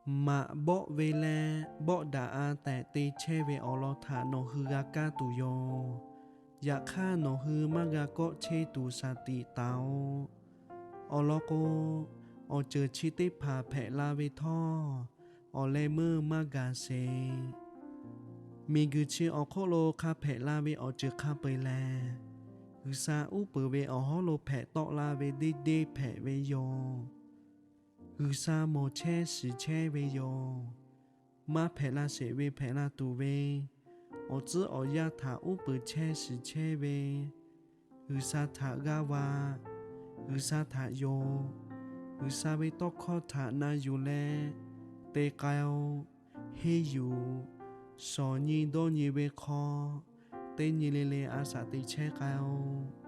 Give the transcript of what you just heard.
Maꞈ bawˆ ve leh bawˆ daꞈ a tehꞈ te chehˇ ve awˬ lawn htaꞈ nawˬ hui g'a kaˇ tuˬ yoˬ. Yaꞈ hk'aˇ, nawˬ hui maˇ g'a kawˆ cheˇ tuˬ shaˍ tiꞈ taˍ-oꞈ. Awˬ lawn k'o, awˬ ceuˬ chi teˇ hpaˍ hpehꞈ la ve htawˇ, awˬ leh meuˇ maˇ gaˬ sheˍ. Miˬguiˬ chi awˬ hk'oˆ lo hk'a hpehꞈ la ve awˬ ceuˬ hk'a peu-eˬ lehˬ, G'uiˬsha uˉ peunˍ ve awˬ hawˉ lo hpehꞈ tawˆ la ve deˇ deˇ hpehꞈ ve yoˬ. G'uiˬsha mawˬ chehˇ shiˍ chehˇ ve yoˬ. Maˇ hpehꞈ la sheˍ ve hpehꞈ la tuˬ ve, awˬ tcuhˉ awˬ yanˇ htaꞈ uˉ peunˍ chehˇ shiˍ chehˇ ve, G'uiˬsha htaꞈ g'aˇ va, G'uiˬsha htaꞈ yonˍ, G'uiˬsha ve tawˇ hkawˇ htaꞈ na yuˬ leh te k'ai-o. Henˇ yuˬ, shawˍ nyi dawˇ nyi ve hk'aw teˇ nyi le le a shaꞈ teꞈ chehˇ k'ai-o.